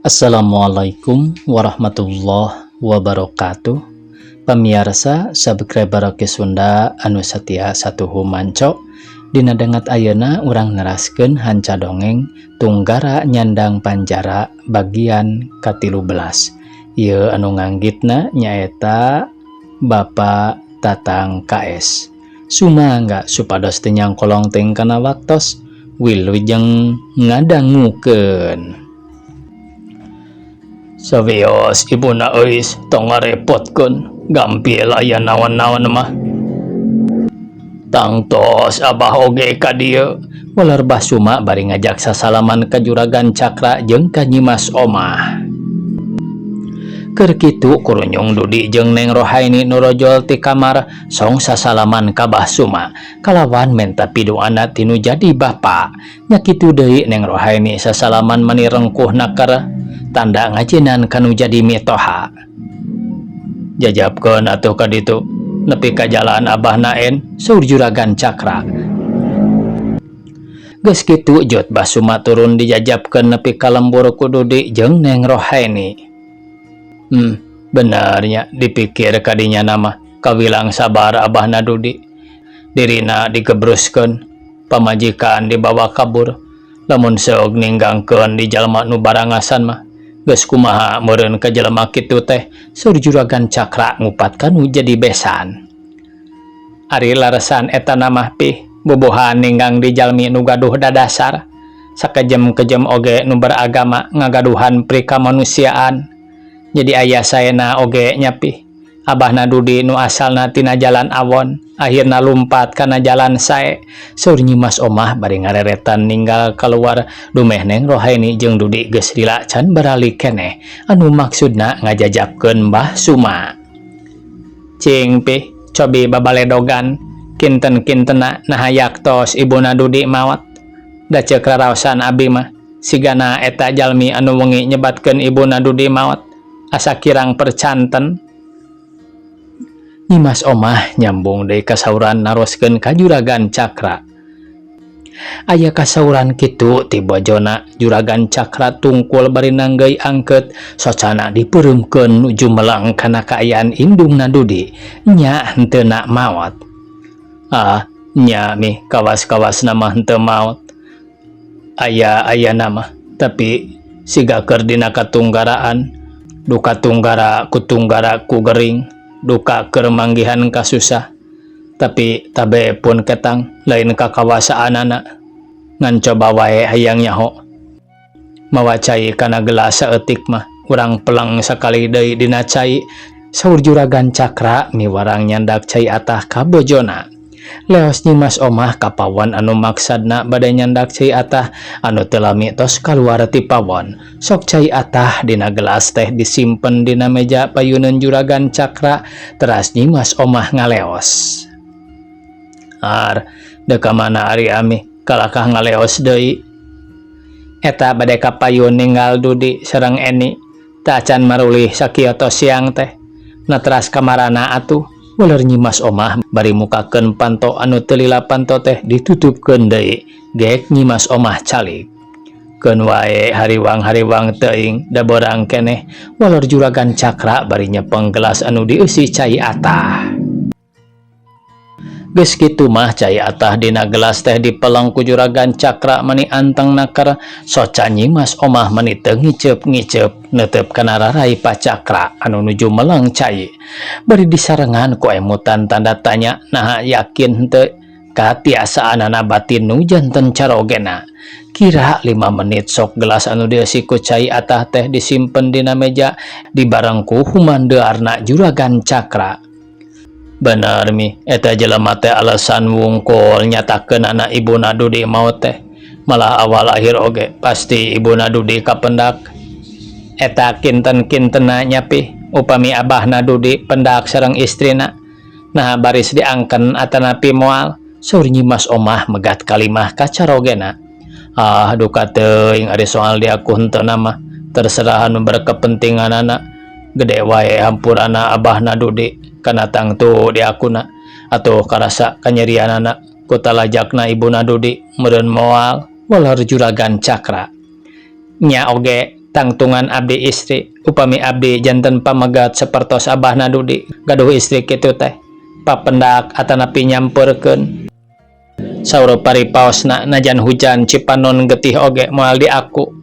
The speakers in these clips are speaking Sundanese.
Assalamualaikum warahmatullahi wabarakatuh. Pamiarsa subscriber Ki Sunda anu setia satuhu manco, dina danget ayeuna urang neraskeun hanca dongeng Tunggara Nyandang Panjara bagian ka-13. Ieu anu nganggitna nyaeta Bapak Tatang KS. Sumangga supados teu nyangkolong teuing kana waktos, wilujeng ngadangukeun. Sawios ibuna Euis, tong ngarepotkeun, gampil aya naon-naon mah. Tangtos abah oge ka dieu, waler Bah Suma bari ngajak sasalaman ka Juragan Cakra jeung ka Nyimas Omah. Keur kitu kurunyung Dudi jeung Neng Rohaini nu rojol ti kamar song sasalaman ka Bah Suma kalawan menta piduana ti nu jadi bapa. Nya kitu deui Neng Rohaini sasalaman mani rengkuh naker tanda ngajinan ka nu jadi mitoha. Jajabkeun atuh ka ditu nepi ka jalan Abah naen, saur Juragan Cakra. Geus kitu jot Bah Suma turun dijajabkeun nepi ka lembur ku Dudi jeung Neng Rohaini. Bener nya dipikir kadinya nama kawilang sabar Abahna Dudi. Dirina digebruskeun, pamajikan dibawa kabur. Lamun seog ninggangkeun di jalma nu barangasan mah geus kumaha meureun ka jelema kitu teh, saur Juragan Cakra ngupat ka nu jadi besan. Ari larasan eta mah pih bobohan ninggang di jalmi nu gaduh dadasar. Sakejem-kejem oge nu beragama ngagaduhan pri kamanusiaan. Jadi aya saena oge nya pih. Abahna Dudi nu asalna tina jalan awon, akhirna lumpat kana jalan sae, saur Nyimas Omah bari ngareretan ninggal keluar dumeh Neng Rohaini jeung Dudi geus lila can baralik keneh anu maksudna ngajajabkeun Mbah Suma. Cing pih, cobi babaledogan kinten-kintena naha yaktos ibuna Dudi maot. Da ceuk raraosan abi mah sigana eta jalmi anu wengi nyebatkeun ibuna Dudi maot asa kirang percanten. Nyimas Omah nyambung deui kasauran naroskeun ka Juragan Cakra. Aya kasauran kitu ti bojona, Juragan Cakra tungkul bari nanggeuy angkeut socana dipeureumkeun nuju melang kana kaayaan indungna Dudi nya henteu na maot. Ah, nya mih kawas-kawasna mah henteu maot. Aya-ayana mah tapi siga keur dina katunggaraan, duka tunggara ku tunggara ku gering, duka keur manggihan kasusah. Tapi tabe pun ketang lain kakawasaanana ngan coba wae hayang nyaho. Mawa cai kana gelas saeutik mah urang peleng sakali deui dina cai, saur Juragan Cakra miwarang nyandak cai atah ka bojona. Leos Nyimas Omah ka pawon anu maksadna bade nyandak cai atah anu teu lami tos kaluar ti pawon. Sok cai atah dina gelas teh disimpen dina meja payuneun Juragan Cakra, teras Nyimas Omah ngaleos. Ar, deuk ka mana ari ami kalakah ngaleos deui? Eta bade ka payun ninggal Dudi sareng Eni, tacan marulih sakieu tos siang teh. Na teras kamarana atuh, waler Nyimas Omah bari mukakeun panto anu teu lila panto teh ditutupkeun deui gek Nyimas Omah calik. Keun wae hariwang-hariwang teuing da beurang keneh, waler Juragan Cakra bari nyepeng gelas anu dieusi cai atah. Geus kitu mah cai atah dina gelas teh dipeleng ku Juragan Cakra mani anteng naker soca Nyimas Omah mani teu ngiceup-ngiceup neuteup kana rarai Pa Cakra anu nuju meleng cai bari disarengan ku emutan tanda tanya naha yakin henteu katiasaanana batin nu janten carogena. Kira 5 menit sok gelas anu dieusi ku cai atah teh disimpen dina meja dibareng ku humandearna Juragan Cakra. Bener mi eta jelema teh alasan wungkul nyatakeun anak ibuna Dudi maot teh malah awal akhir oge pasti ibuna Dudi kapendak. Eta kinten-kintena nya pih upami abahna Dudi pendak sareng istrina nah baris diangken atanapi moal, saur Nyimas Omah megat kalimah kacarogena. Ah, duka teuing ari soal diaku henteu mah terserah anu berkepentinganana, gede wae hampurana abahna Dudi kana tangtu diakuna atuh karasa kanyerianana ku talajakna ibuna Dudi meureun moal, waler Juragan Cakra. Nya oge. Tangtungan abdi istri upami abdi janten pamegat sapertos abahna Dudi gaduh istri kitu teh papendak atanapi nyampeurkeun. Saur paripaosna najan hujan Cipanon getih oge moal diaku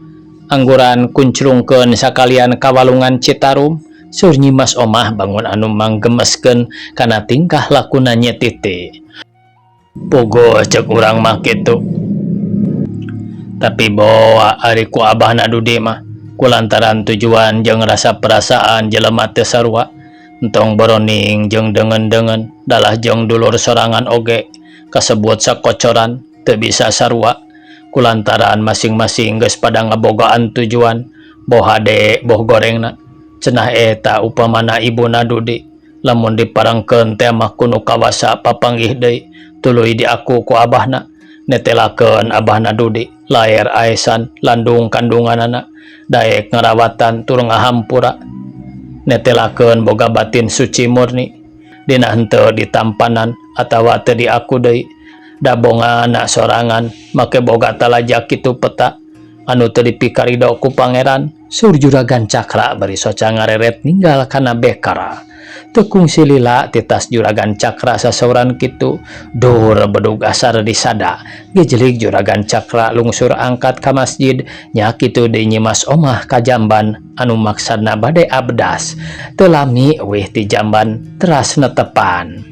angguran kunclungkeun sakalian ka walungan Citarum. Saur Nyimas Omah bangun anu manggemeskeun kana tingkah lakuna Nyi Titi. Puguh cek urang mah kitu. Tapi boa ari ku abahna Dudi mah kulantaran tujuan jeung rasa perasaan jelema teu sarua entong boroning jeung deungeun-deungeun dalah jeung dulur sorangan oge kasebut sakocoran teu bisa sarua kulantaran masing-masing geus pada ngabogaan tujuan boh hade boh gorengna. Cenah eta upamana ibuna Dudi lamun diparengkeun teh mah ku nu kawasa papanggih deui tuluy diaku ku abahna netelakeun abahna Dudi laer aesan landung kandunganana daek ngarawatan tur ngahampura netelakeun boga batin suci murni dina henteu ditampanan atawa teu diaku deui da bongana sorangan make boga talaja kitu peta anu teu dipikarido ku pangeran. Saur Juragan Cakra bari soca ngareret ninggal kana bekara. Teu kungsi lila titas Juragan Cakra sasauran kitu dur bedug asar disada gejelig Juragan Cakra lungsur angkat ka masjid nya kitu deui Nyimas Omah ka jamban anu maksadna bade abdas. Teu lami weh ti jamban teras netepan.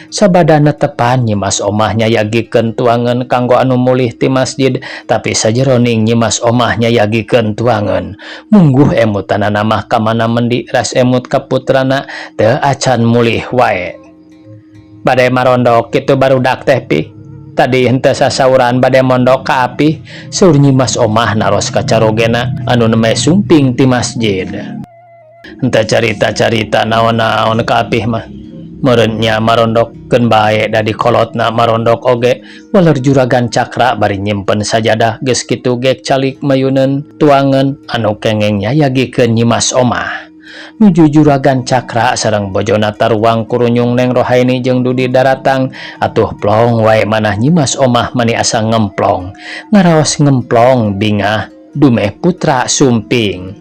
Sabada netepan Nyimas Omah nyayagikeun tuangeun kanggo anu mulih ti masjid tapi sajeroning Nyimas Omah nyayagikeun tuangeun mungguh emutanana mah kamana mendi ras emut ka putrana teu acan mulih wae. Bade marondok kitu barudak teh pi tadi henteu sasauran bade mondok ka api? Saur Nyimas Omah naros ka carogena anu nembe sumping ti masjid. Henteu carita-carita naon-naon ka apih mah meureun nya marondok keun bae da dikolotna marondok oge, waler Juragan Cakra bari nyimpen sajadah geus kitu gek calik mayuneun tuangeun anu kengeng nyayagikeun Nyimas Omah. Nuju Juragan Cakra sareng bojona taruang kurunyung Neng Rohaini jeung Dudi daratang atuh plong wae manah Nyimas Omah mani asa ngemplong ngaraos ngemplong bingah dumeh putra sumping.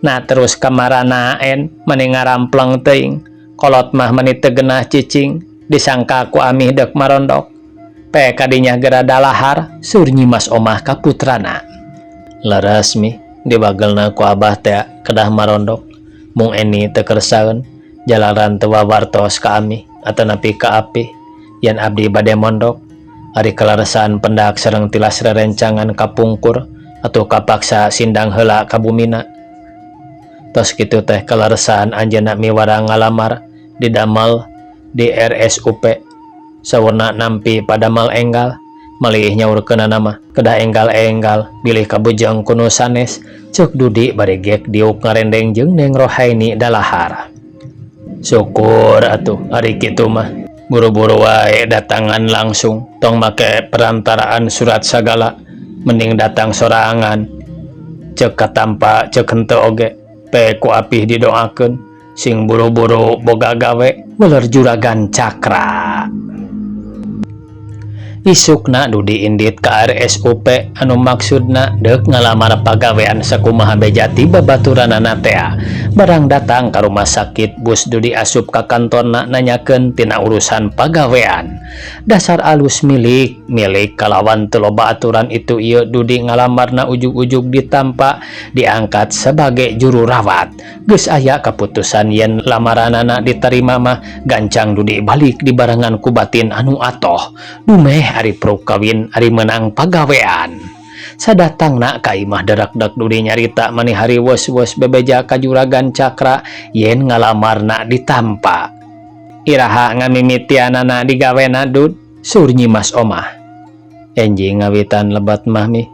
Nah terus kamarana en mani ngarampleng teuing kolot mah mani teu genah cicing disangka ku amih deuk marondok pe kadinya gera dalahar, saur Nyimas Omah ka putrana. Leres mi dibagelna ku abah teh kedah marondok mung eni teu kersaeun jalaran teu wawartos ka amih atanapi ka apih yen abdi bade mondok. Ari kaleresan pendak sareng tilas rerencangan kapungkur atuh kapaksa sindang heula ka bumina. Tos kitu teh kaleresan anjeunna miwara ngalamar didamel di RSUP saurna nampi padamel enggal malih nyaurkeunana mah kedah enggal-enggal bilih kabujeng ku nu sanes, ceuk Dudi bari gek diuk ngarendeng jeung Neng Rohaini dalahar. Syukur atuh ari kitu mah buru-buru wae datangan langsung tong make perantaraan surat sagala mending datang sorangan ceuk katampa ceuk henteu oge pe ku apih didoakeun sing buru-buru boga gawe, waler Juragan Cakra. Isukna Dudi indit ka RSUP anu maksudna deuk ngalamar pagawean sakumaha beja ti babaturanana tea. Barang datang ka rumah sakit bus Dudi asup ka kantorna nanyakeun tina urusan pagawean. Dasar alus milik milik kalawan teu loba aturan itu ieu Dudi ngalamarna ujug-ujug ditampa diangkat sebagai juru rawat. Geus aya kaputusan yen lamaranana diterima mah gancang Dudi balik dibarengan ku batin anu atoh. Dumeh ari pruk kawin ari meunang pagawean. Sadatangna ka imah derak-dek Dudi nyarita mani hariwos-wos bebeja ka Juragan Cakra yen ngalamarna ditampa. Iraha ngamimitianana digawena, Dud? Saur Nyimas Omah. Enjing ngawitan lebat mah mi,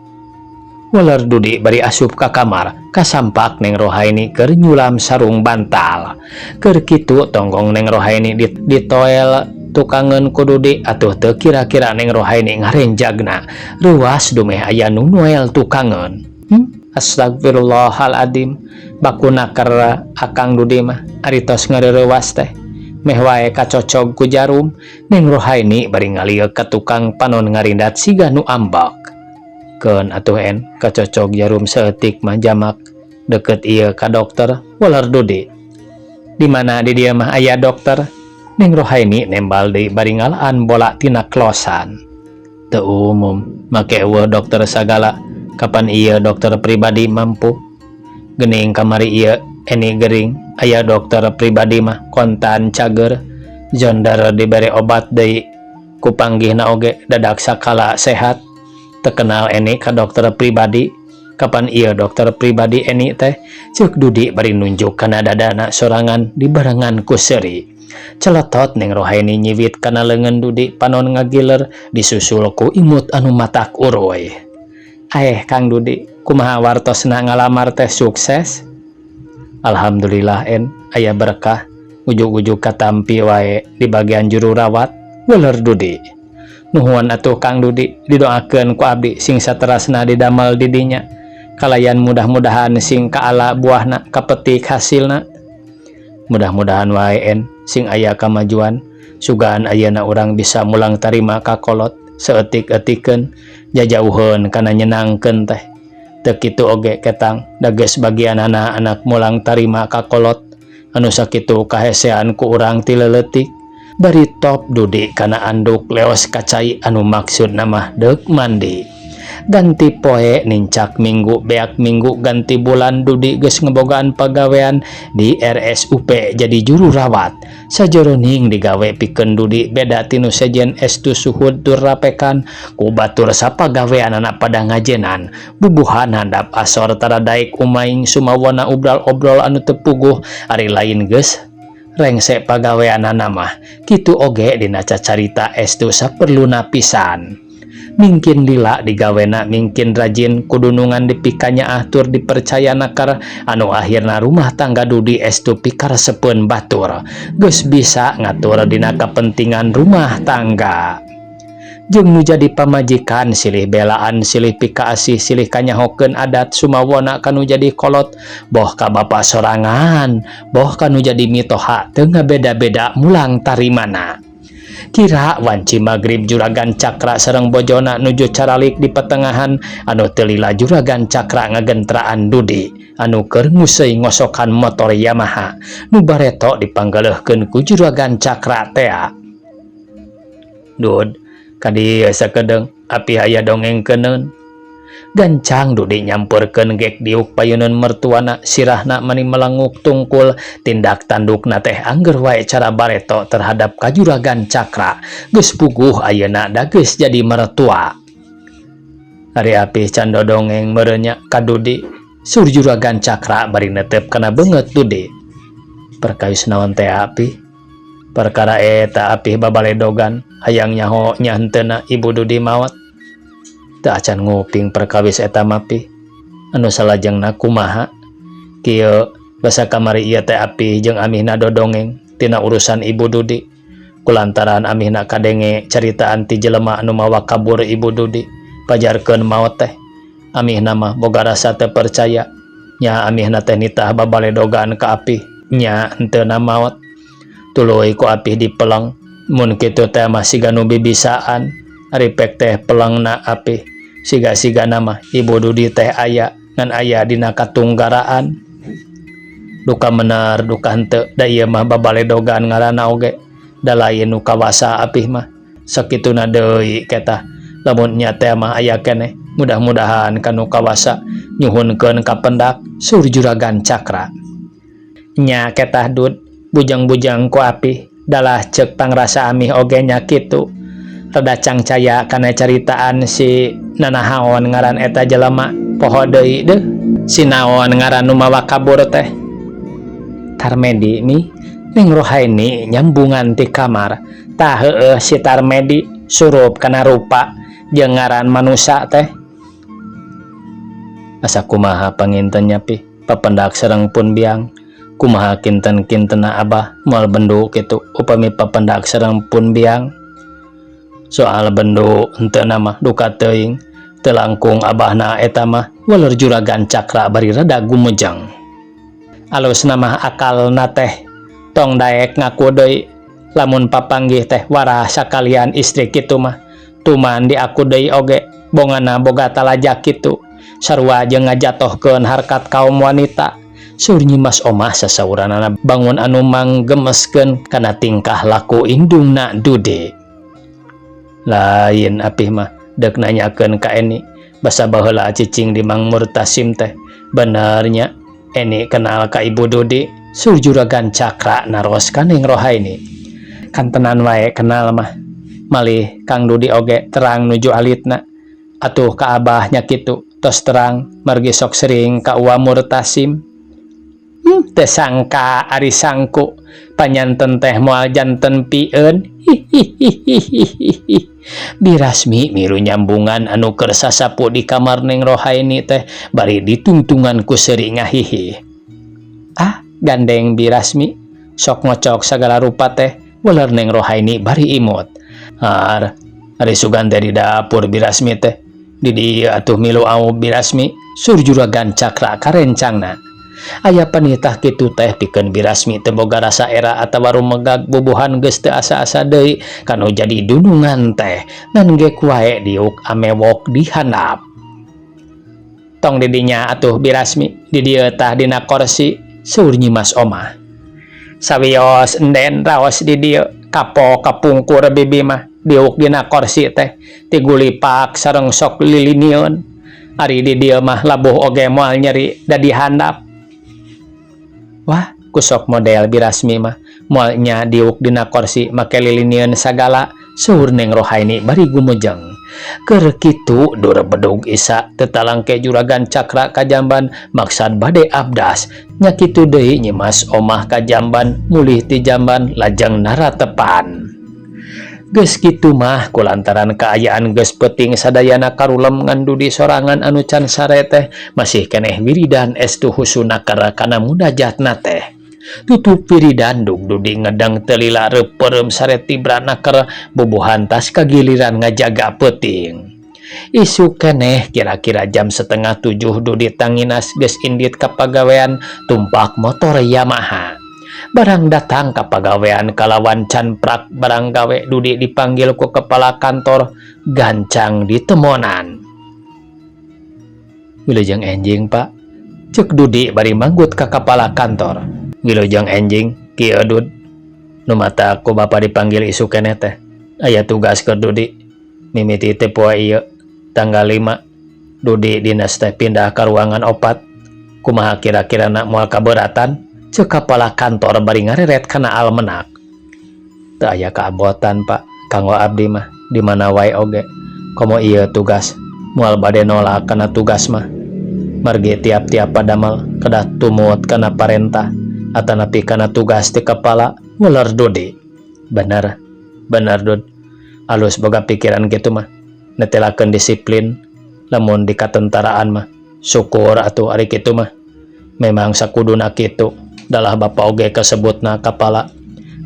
waler Dudi bari asup ka kamar kasampak Neng Rohaini keur nyulam sarung bantal. Keur kitu tonggong Neng Rohaini ditoel tukangeun ku Dudi atuh teu kira-kira Neng Rohaini ngarenjagna reuas dumeh aya nu noel tukangeun. Astagfirullahaladzim bakuna keur akang Dudi mah ari tos ngareurewas teh meh wae kacocog ku jarum. Neng Rohaini bari ngalieuk ka tukang panon ngarindat siga nu ambek. Keun atuh en kacocog jarum saeutik mah jamak. Deket ieu ka dokter, waler Dudi. Di mana di dieu mah aya dokter? Neng Rohaini nembal deui bari ngalaan bola tina klosan. Teu umum, make eueuh dokter sagala, kapan ieu dokter pribadi mampu? Geuning kamari ieu Eni gering, aya dokter pribadi mah kontan cager, jonder dibere obat deui ku panggihna oge dadak sakala sehat. Teu kenal Eni ka dokter pribadi, kapan ieu dokter pribadi Eni teh? Ceuk Dudi bari nunjuk kana dadana sorangan dibarengan ku seuri. Celetot Neng Rohaini nyiwit kana leungeun Dudi panon ngagiler disusul ku imut anu matak uruy. Aeh Kang Dudi, kumaha wartosna ngalamar teh sukses? Alhamdulillah En, aya berkah, ujug-ujug katampi wae di bagian juru rawat, weler Dudi. Nuhun atuh Kang Dudi, didoakeun ku abdi sing saterasna didamel di dinya. Kalayan mudah-mudahan sing kaala buahna kapetik hasilna. Mudah-mudahan wae En, sing aya kamajuan, sugan ayeuna urang bisa mulang tarima ka kolot, saeutik-eutikeun, jajauheun kana nyenangkeun teh. Teu kitu oge ketang, da geus bagianana anak mulang tarima ka kolot, anu sakitu kahesean ku urang ti leuleutik. Bari top Dudi kana anduk leos ka cai anu maksudna mah deuk mandi. Ganti poe nincak minggu beak minggu ganti bulan Dudi geus ngebogaan pagawean di RSUP jadi juru rawat. Sajoroning digawe pikeun Dudi beda tinu sejen estu suhud tur rapekan ku batur sapagaweanana pada ngajenan. Bubuhan handap asor tara daek umaing sumawona obral-obrol anu teu puguh ari lain geus rengse pagaweanana mah. Kitu oge dina cacarita estu saperluna pisan. Mingkin lila digawena mingkin rajin kudunungan dipikanyaah tur dipercaya nakar anu akhirna rumah tangga Dudi estu pikaresepeun batur geus bisa ngatur dina kapentingan rumah tangga. Jeung nu jadi pamajikan silih belaan silih pikaasih silih kanyahokeun adat sumawona kanu jadi kolot boh ka bapa sorangan boh kanu jadi mitoha teu ngabeda-beda mulang tarimana. Kira wanci magrib Juragan Cakra sareng bojona nuju caralik di petengahan anu teu lila Juragan Cakra ngagentraan Dudi anu keur nguseuy ngosokan motor Yamaha nu bareto dipanggaleuhkeun ku Juragan Cakra tea. Dud, kadieu sakedeung api aya dongengkeuneun. Gancang Dudi nyamperkeun gek diuk payuneun mertuana sirahna mani melenguk tungkul tindak tandukna teh angger wae cara bareto terhadap ka Juragan Cakra geus puguh ayeuna da geus jadi mertua. Ari apih can dodongeng meureun nya ka Dudi, sur Juragan Cakra bari netep kana beungeut Dudi. Perkawis naon teh apih? Perkara eta apih babaledogan hayang nyaho nya henteuna ibu Dudi maot. Teu acan nguping perkawis eta mah pih. Anu salajengna kumaha? Kieu basa kamari ieu teh apih jeung amihna dodongeng tina urusan ibu Dudi. Kulantaran amihna kadenge caritaan ti jelema anu mawa kabur ibu Dudi pajarkeun maot teh. Amihna mah boga rasa teu percaya. Nya amihna teh nitah babaledogan ka apih nya henteuna maot. Tuluy ku apih dipeleng mun kitu teh mah siga nu bibisaan. Ari pek teh pelengna apih. Siga-sigana mah ibu Dudi teh aya ngan aya dina katunggaraan. Duka bener duka henteu da ieu mah babaledogan ngaranna oge da lain nu kawasa apih mah. Sakituna deui ketah lamun nya teh mah aya keneh mudah-mudahan kanu kawasa nyuhunkeun kapendak sur Juragan Cakra. Nya ketah Dud bujang-bujang ku apih dalah ceuk pangrasa amih oge nya kitu. Rada cangcaya kana caritaan si nanahaon ngaran eta jelema poho deui deuh si naon ngaran nu mawa kabur teh. Tarmedi mi Neng Rohaini nyambungan ti kamar tah heueuh si Tarmedi surup kana rupa jeung ngaran manusa teh. Asa kumaha panginten nya pih papendak sareng pun biang kumaha kinten-kintena abah moal bendu kitu upami papendak sareng pun biang. Soal bendu henteu mah duka teuing teu langkung abahna eta mah waler Juragan Cakra bari rada gumejeng. Alusna mah akalna teh tong daek ngaku deui lamun papanggih teh warah sakalian istri kitu mah tuman diaku deui oge bongana boga talajak kitu. Sarua jeung ngajatohkeun harkat kaum wanita. Saur Nyimas Omah sasauranana bangun anu manggemeskeun kana tingkah laku indungna Dudi. Lain apih mah dek nanyakeun ka Eni basa baheula cicing di Mang Murtasim teh. Bener nya Eni kenal ka Ibu Dudi? Saur Juragan Cakra naros ka Neng Rohaini. Kantenan wae kenal mah. Malih Kang Dudi oge terang nuju alitna. Atuh ka Abah nya kitu tos terang margi sok sering ka Uwa Murtasim. Teu sangka ari sangku panyanten teh moal janten pieun. Hihihihihihi. Birasmi milu nyambungan anu keur sasapu di kamar Neng Rohaini teh bari ditungtungan ku seuri ngahihih. Ah, gandeng Birasmi sok ngocok sagala rupa teh weler Neng Rohaini bari imut. Har, ari sugan teh di dapur Birasmi teh. Di dieu atuh milu aub Birasmi, sur Juragan Cakra karencangna. Aya panitah kitu teh pikeun Birasmi teu boga rasa era atawa rumegag bubuhan geus teu asa-asa deui kanu jadi dunungan teh ngan gek wae diuk amewok di handap. Tong di dinya atuh Birasmi, di dieu tah dina korsi, saur Nyimas Omah. Sawios enden raos di dieu, kapok kapungkur bibi mah diuk dina korsi teh tigulipak sareng sok lilinieun. Ari di dieu mah labuh oge moal nyeri da di handap. Wah, kusok model Birasmi mah moal nya diuk dina korsi make lilinieun sagala, saur Neng Rohaini bari gumejeng. Keur kitu dur bedug Isa teu talangke Juragan Cakra ka jamban maksad bade abdas. Nya kitu deui Nyimas Omah ka jamban mulih ti jamban lajeng naratepan. Geus kitu mah kulantaran kaayaan geus peuting sadayana karulem ngan Dudi sorangan anu can sare teh masih keneh wiridan estu husuna kana munajatna teh. Tutup wiridan dug Dudi ngedeng teu lila reup peureum sare tibra naker bubuhan tas kagiliran ngajaga peuting. Isuk keneh kira-kira jam setengah tujuh Dudi tanginas geus indit ka pagawean tumpak motor Yamaha. Barang datang ka pagawean kalawan can prak barang gawe Dudi dipanggil ku kepala kantor gancang ditemonan. Wilujeng enjing, Pak, cek Dudi bari manggut ka kepala kantor. Wilujeng enjing, kieu Dud. Nu matak ku Bapak dipanggil isuk keneh teh aya tugas keur Dudi. Mimiti teh poe ieu tanggal 5 Dudi dinas teh pindah ka ruangan 4. Kumaha kira-kira nak moal kaberatan? Cek kepala kantor bari ngareret kana almenak. Teu aya kaabotan, Pak, kanggo abdi mah di mana wae oge. Komo ieu tugas moal bade nolak kana tugas mah. Margi tiap-tiap padamel kedah tumut kana parentah atanapi kana tugas ti kepala, weler Dudi. Bener, bener, Dud. Alus boga pikiran kitu mah. Netelakeun disiplin lamun di katentaraan mah. Syukur atuh ari kitu mah. Memang sakuduna kitu. Dalah Bapak oge kasebutna kapala.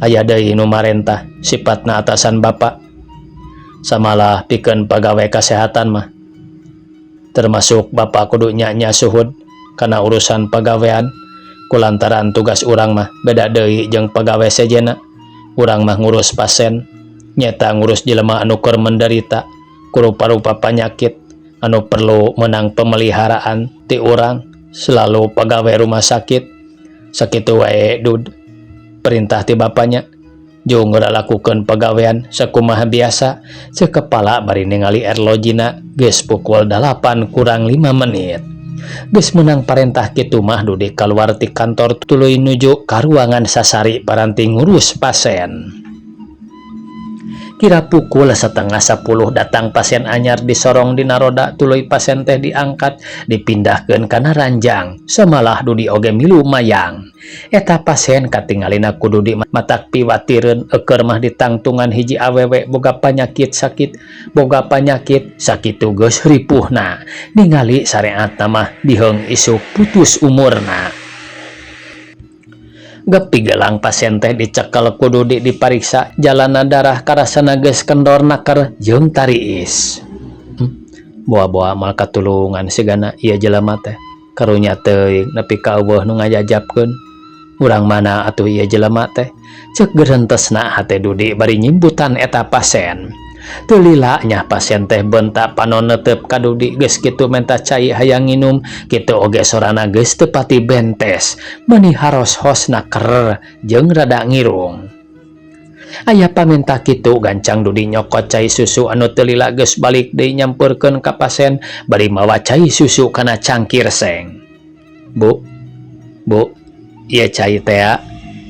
Aya deui nu marentah sifatna atasan Bapak. Samalah pikeun pagawe kasehatan mah. Termasuk Bapak kudu nya-nya suhud kana urusan pagawean kulantaran tugas urang mah beda deui jeung pagawe sejenna. Urang mah ngurus pasien, nyata ngurus jelema anu keur menderita ku rupa-rupa panyakit anu perlu menang pemeliharaan ti urang selalu pagawe rumah sakit. Sakitu wae, Dud, perintah ti bapaknya. Jung geura lakukeun pagawean sakumaha biasa, cek kepala bari ningali erlojina geus pukul 8 kurang 5 menit. Geus meunang parentah kitu mah Dudi kaluar ti kantor tuluy nuju ka ruangan sasari paranti ngurus pasien. Kira pukul 9.30 datang pasien anyar disorong dina roda tuluy pasien teh diangkat dipindahkeun kana ranjang. Samalah Dudi oge milu mayang. Eta pasien katingalina ku Dudi matak piwatireun eukeur mah ditangtungan hiji awewe boga panyakit sakit boga panyakit sakitu geus ripuhna ningali sareatna mah diheung isuk putus umurna. Gep pigelang pasien teh dicekel ku Dudi dipariksa jalana darah karasana geus kendor naker jeung tariis. Boa-boa moal katulungan sigana ieu jelema teh. Karunya teuing nepi ka euweuh nu ngajajabkeun. Urang mana atuh ieu jelema teh? Cek gerentesna hate Dudi bari nyimbutan eta pasien. Teu lila nyah pasien teh bentak panon neuteup ka Dudi geus kitu menta cai hayang nginum kitu oge sorana geus teu pati bentes mani haros-hos naker jeung rada ngirung. Aya pamenta kitu gancang Dudi nyokot cai susu anu teu lila geus balik deui nyampeurkeun ka pasien bari mawa cai susu kana cangkir seng. Bu, bu, ieu cai tea,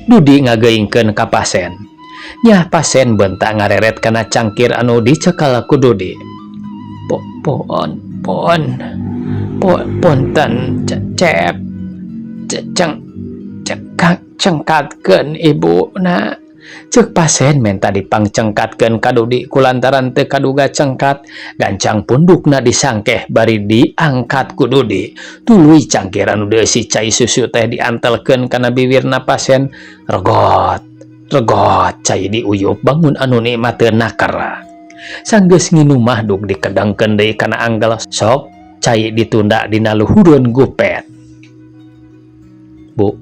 Dudi ngageuingkeun ka pasien. Nyah pasien bentak ngareret kana cangkir anu dicekal ku Dudi. Po, pon, pon, po, punten, cep, ceng, cengkak, cengkatkeun ibu na. Ceuk pasien menta dipangcengkatkeun ka Dudi kulantaran teu kaduga cengkat, gancang pundukna disangkeh bari diangkat ku Dudi. Tuluy cangkir anu dieusi cai susu teh diantelkeun kana biwirna pasien, regot, regot cai diuyup bangun anu nikmat teu naker. Sanggeus nginum mah duk dikedengkeun deui kana anggel sok cai ditunda dina luhureun gupet. Bu,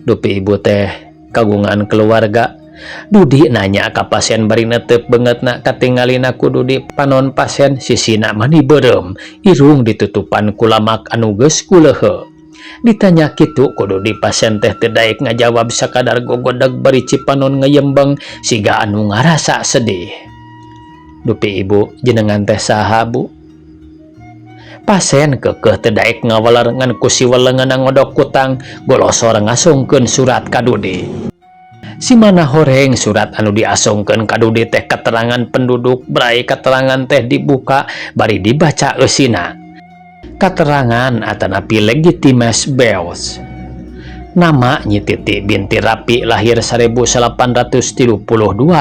dupi ibu teh kagungan keluarga? Dudi nanya ka pasien bari netep beungeutna katingalina ku Dudi panon pasien sisina mani beureum, irung ditutupan ku lamak anu geus kuleuheu. Ditanya kitu ku Dudi pasien teh teu daek ngajawab sakadar gogodeg bari cipanon ngeyembeng siga anu ngarasa sedih. Dupi ibu jenengan teh saha bu? Pasien keukeuh teu daek ngawaler ngan ku siweleungeunna ngodok kutang golosor ngasongkeun surat ka Dudi. Si mana horeng surat anu diasongkeun ka Dudi teh keterangan penduduk brai keterangan teh dibuka bari dibaca eusina. Katerangan atanapi legitimes beos. Nama Nyi Titi binti Rapi lahir 1832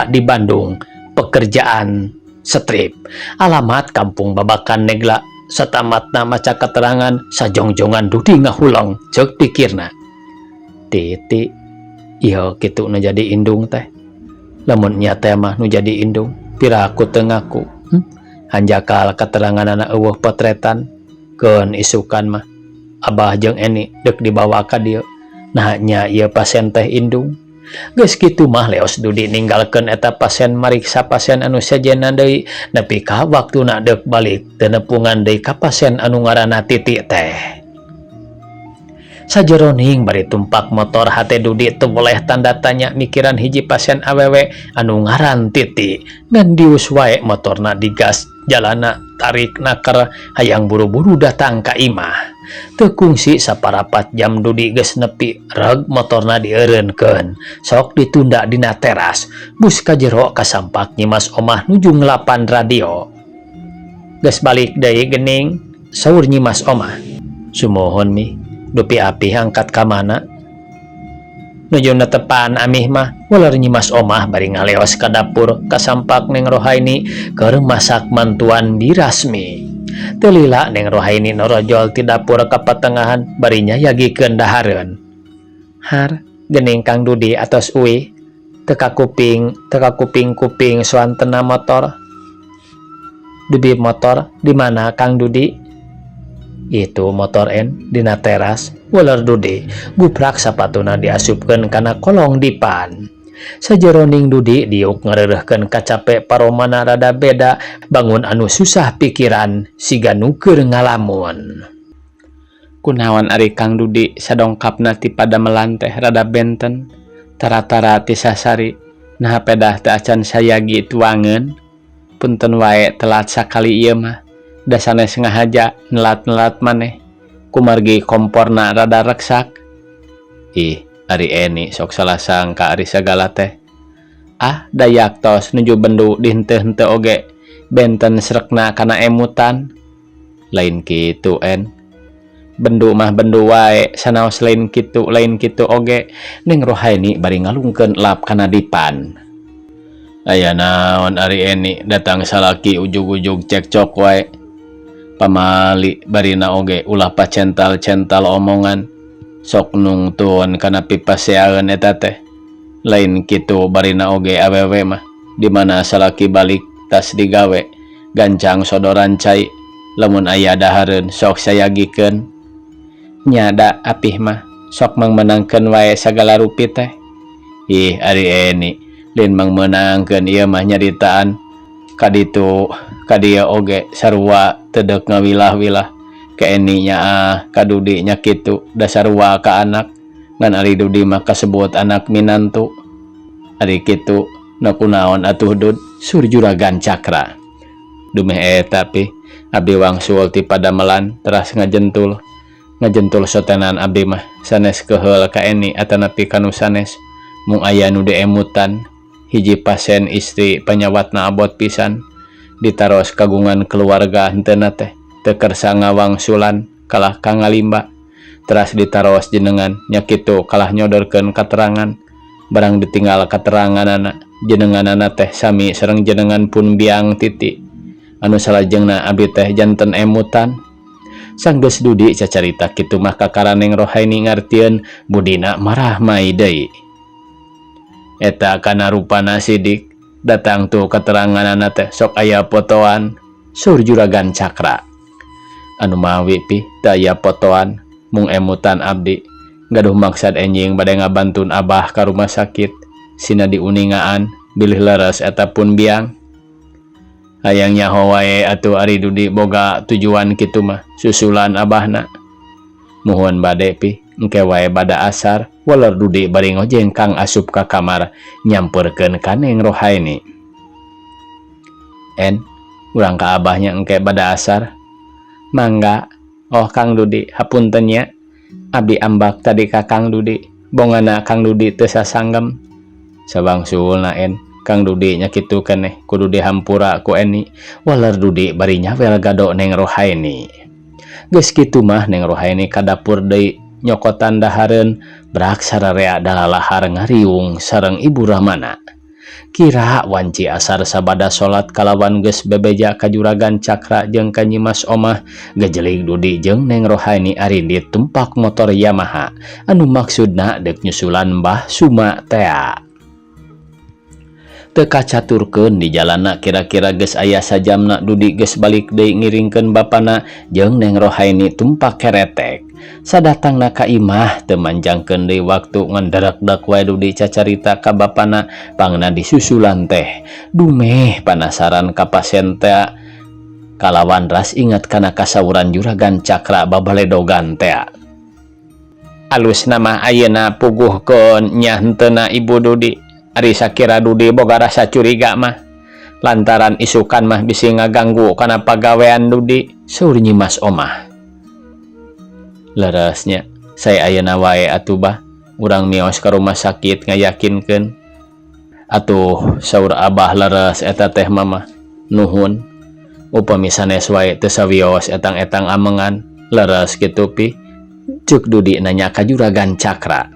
di Bandung. Pekerjaan strip. Alamat Kampung Babakan Negla. Satamatna maca keterangan sajongjongan Dudi ngahuleng ceuk pikirna. Titi ieu kitu nu jadi indung teh. Lamun nya teh mah nu jadi indung, piraku teu ngaku. Hanjakal keteranganana eueuh potretan. Keun isukan mah Abah jeung Eni deuk dibawa ka dieu. Nah nya ieu pasien teh indung. Geus kitu mah leos Dudi ninggalkeun eta pasien mariksa pasien anu sejenna deui nepi ka waktuna deuk balik teu nepungan deui ka pasien anu ngaranna Titi teh. Sajeroning bari tumpak motor hate Dudi teu boleh tanda tanya mikiran hiji pasien awewe anu ngaran Titi. Ngan dius wae motorna digas jalana tarik naker hayang buru-buru datang ka imah. Teu kungsi saparapat jam Dudi geus nepi reg motorna dieureunkeun. Sok ditunda dina teras. Bus ka jero kasampak Nyimas Omah nuju ngelapan radio. Geus balik deui geuning, saur Nyimas Omah. Sumuhun mi, dupi apih angkat ka mana? Nuju netepan amih mah, waler Nyimas Omah bari ngaleos ka dapur kasampak Neng Rohaini keur masak mantuan birasmi. Teu lila Neng Rohaini norojol ti dapur ka patengahan bari nyayagikeun dahareun. Har, geuning Kang Dudi atos uih, teu kakuping, teu kakuping-kuping soantena motor. Dubi motor di mana Kang Dudi? Itu motor en dina teras, waler Dudi. Guprak sapatuna diasupkeun kana kolong dipan. Sajeroning Dudi diuk ngareureuhkeun kacape paromana rada beda bangun anu susah pikiran siga nu keur ngalamun. Kunaon ari Kang Dudi sadongkapna ti padamelan teh rada benten tara-tara ti sasari naha pedah teu acan sayagi tuangeun. Punten wae telat sakali ieu mah da sanes ngahaja nelat-nelat maneh kumargi komporna rada reksak. Ih, ari Eni sok salah sangka ari sagala teh. Ah, dayak tos nuju bendu di henteu-henteu oge benten srekna kana emutan. Lain kitu en. Bendu mah bendu wae sanaos lain kitu oge. Neng Rohaini bari ngalungkeun lap kana dipan. Aya naon ari Eni datang salaki ujug-ujug cekcok wae. Pamali barina oge ulah pacental-cental omongan. Sok nungtun kana pipaseaeun eta teh. Lain kitu barina oge awewe mah di mana salaki balik tas digawe gancang sodoran cai lamun aya dahareun sok sayagikeun. Nya da apih mah sok mangmeunangkeun wae sagala rupi teh. Ih ari Eni lain mangmeunangkeun ieu mah nyaritaan Ka ditu ka dieu oge sarua teu deuk ngawilah-wilah. Ka Eni nyaah ka Dudi nya kitu da sarua ka anak ngan ari Dudi mah kasebut anak minantu. Ari kitu nu kunaon atuh Dud? Sur Juragan Cakra. Dumeh eta pi abdi wangsul ti padamelan teras ngajentul. Ngajentul sotenan abdi mah sanes keheul ka Eni atanapi ka nu sanes mung aya nu diemutan. Hiji pasien istri panyawatna abot pisan ditaros kagungan keluarga henteuna teh teu kersa ngawangsulan kalah ka ngalimba. Teras ditaros jenengan nya kitu kalah nyodorkeun katerangan barang ditinggal kateranganana jenenganana teh sami sareng jenengan pun biang titi anu salajengna abdi teh janten emutan. Sanggeus Dudi cacarita kitu mah kakara Neng Rohaini ngartieun budina marah mai deui. Eta kana rupana sidik datang tuh keteranganana teh sok aya potoan sur Juragan Cakra. Anu mawi pi teu aya potoan mung emutan abdi gaduh maksad enjing bade ngabantun abah ka rumah sakit sina diuningaan bilih leres eta pun biang. Hayang nyaho wae atuh ari Dudi boga tujuan kitu mah susulan abahna. Muhun bade pi engke wae bada asar waler Dudi bari ngojeng kang asup ka kamar nyamperkeun ka Neng Rohaini. En, urang ka abahnya engke bada asar. Mangga, oh Kang Dudi hapunten nya. Abdi ambak tadi ka Kang Dudi, bongana Kang Dudi teu sasanggem. Sabangsulna en, Kang Dudi nya kitu keneh kudu dihampura ku Eni. Waler Dudi bari nyawel gado Neng Rohaini. Geus kitu mah Neng Rohaini ka dapur deui nyokotan dahareun brak sararea dalalahar ngariung sareng Ibu Rahmana. Kira wanci asar sabada salat kalawan geus bebeja ka Juragan Cakra jeung ka Nyimas Omah gejelig Dudi jeung Neng Rohaini arindit tumpak motor Yamaha anu maksudna deuk nyusulan Mbah Suma tea. Teu kacaturkeun di jalanna kira-kira geus aya sajamna Dudi geus balik deui ngiringkeun bapana jeung Neng Rohaini tumpak keretek. Sadatangna ka imah teu manjangkeun deui waktu ngan derekdek wae Dudi cacarita ka bapana pangna disusulan teh. Dumeh panasaran ka pasien tea kalawan ras inget kana kasawuran Juragan Cakra babaledogan tea. Alusna mah ayeuna puguhkeun nya henteuna Ibu Dudi. Ari sakira Dudi boga rasa curiga mah lantaran isukan mah bisi ngaganggu kana pagawean Dudi saur Nyimas Omah. Leresnya saya ayeuna wae atuh bah urang mios ka rumah sakit ngayakinkeun. Atuh saur abah leres eta teh mama nuhun upami sanes wae teu sawios etang-etang amengan leres kitu pi ceuk Dudi nanya ka Juragan Cakra.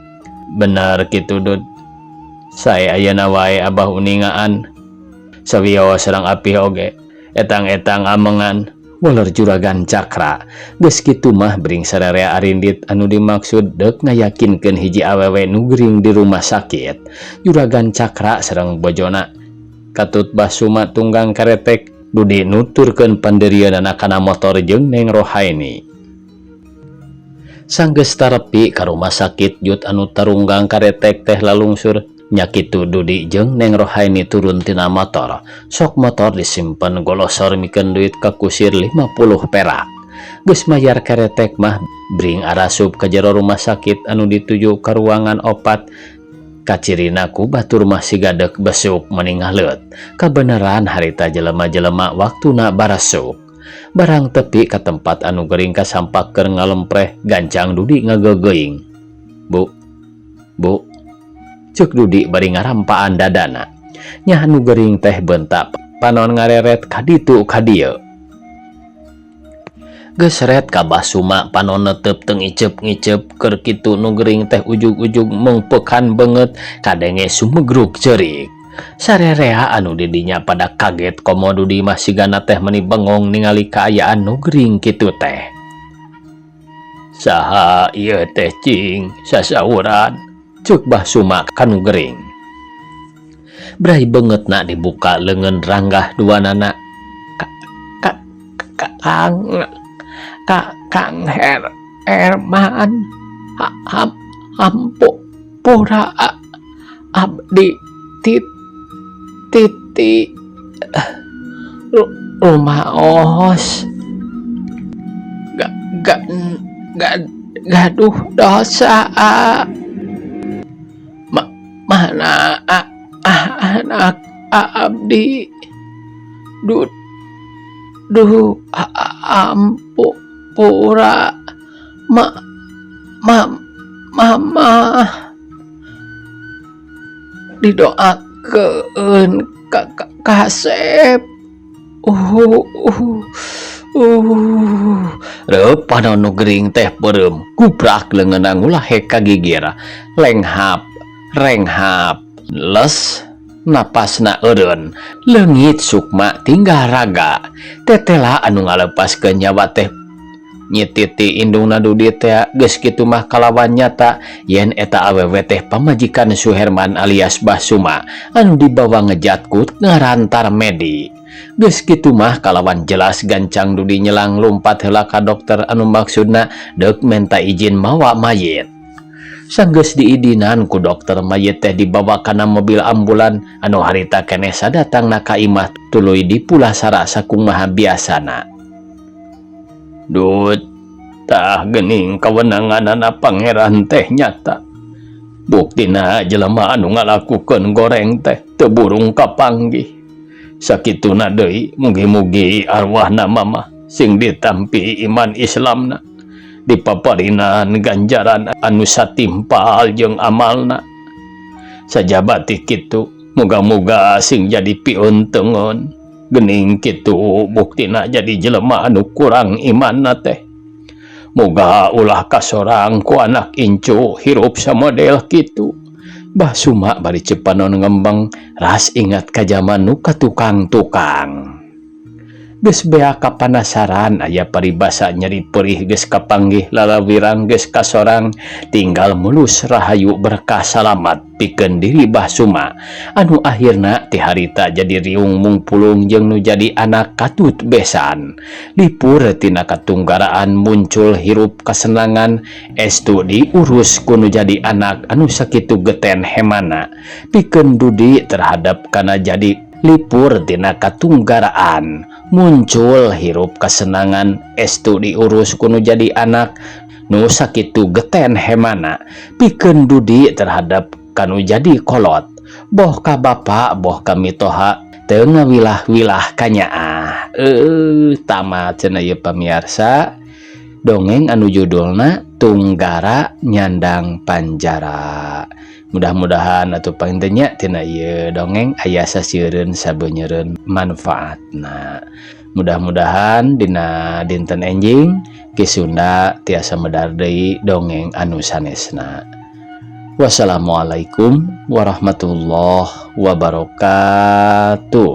Bener kitu Dud. Sae ayeuna wae abah uningaan sawios sareng apih oge etang-etang amengan waler Juragan Cakra. Geus kitu mah bring sararea arindit anu dimaksud deuk ngayakinkeun hiji awewe nu gering di rumah sakit. Juragan Cakra sareng bojona katut Bah Suma tunggang karetek Dudi nuturkeun pandeurieunana kana motor jeung Neng Rohaini. Sanggeus tarepi ka rumah sakit jut anu tarunggang karetek teh lalungsur nya kitu Dudi jeung Neng Rohaini turun tina motor. Sok motor disimpen golosor mikeun duit ka kusir 50 perak. Geus mayar keretek mah bring arasup ka jero rumah sakit anu dituju ka ruangan opat. Kacirina ku batur mah siga deuk besuk meni ngaleut. Kabeneran harita jelema-jelema waktuna barasuk. Barang tepi ka tempat anu gering kasampak keur ngalempreh gancang Dudi ngagegeuing. Bu, bu, ceuk Dudi bari ngarampaan dadana. Nya anu gering teh bentak panon ngareret ka ditu ka dieu. Geus ret ka Bah Suma panon netep teu ngiceup-ngiceup keur kitu nu gering teh ujug-ujug mengpekan beungeut kadenge sumegruk ceurik. Sarerea anu di dinya pada kaget komo Dudi mah sigana teh meni bengong ningali kaayaan nu gering kitu teh. Saha ieu teh cing sasauran ceuk Bah Suma ka nu gering. Brai beungeutna dibuka leungeun ranggah duanana. Kang Kang Herman hampura abdi titi Rumaos ga ga ga gaduh dosa mana anak abdi duh ampura ma ma mama didoakeun ka kasep. Reup panon nu gering teh peureum guprak leungeunna ngulahek ka gigir lenghap renghap les napasna eureun leungit sukma tinggal raga tetela anu ngalepaskeun nyawa teh nyititi indungna Dudi teh. Geus kitu mah kalawan nyata yen eta awewe teh pamajikan Suherman alias Bah Suma anu dibawa ngejat ku ngaran Tarmedi. Geus kitu mah kalawan jelas gancang Dudi nyelang lumpat heula ka dokter anu maksudna deuk menta izin mawa mayit. Sanggeus diidinan ku dokter, mayit teh dibawa kana mobil ambulan anu harita keneh sadatangna ka imah tuluy dipulasara sakumaha biasana. Dut, tah geuning kawenanganana Pangeran teh nyata. Buktina jelema anu ngalakukeun goreng teh teu burung kapanggih. Sakituna deui, mugi-mugi arwahna mama sing ditampi iman Islamna, dipaparinan ganjaran anu satimpal jeung amalna. Sajaba ti kitu, muga-muga sing jadi piuntengeun. Gening kitu buktina jadi jelema anu kurang imanna teh. Muga ulah kasorang ku anak incu hirup samodel kitu. Bah Suma bari cepanon ngembeng ras ingat ka jaman nu ka tukang-tukang. Geus beak kapanasaran, aya paribasa nyeri perih geus kapanggih, lalawirang geus kasorang, tinggal mulus rahayu berkah salamat pikeun diri Bah Suma anu akhirna ti harita jadi riung mungpulung jeung nu jadi anak katut besan. Lipur tina katunggaraan, muncul hirup kasenangan, estu diurus ku nu jadi anak anu sakitu geten hemana pikeun Dudi terhadap kana jadi. Lipur tina katunggaraan, muncul hirup kasenangan, estu diurus ku nu jadi anak nu sakitu geten hemana pikeun Dudi terhadap kanu jadi kolot, boh ka bapa boh ka mitoha, teu ngawilah-wilah kanyaah. Tamat cenah ieu, pamiarsa, dongeng anu judulna Tunggara Nyandang Panjara. Mudah-mudahan atau panginten tina ieu dongeng aya sasieureun sabeunyereun manfaatna. Mudah-mudahan dina dinten enjing Ki Sunda tiasa medar deui dongeng anu sanesna. Wassalamualaikum warahmatullahi wabarakatuh.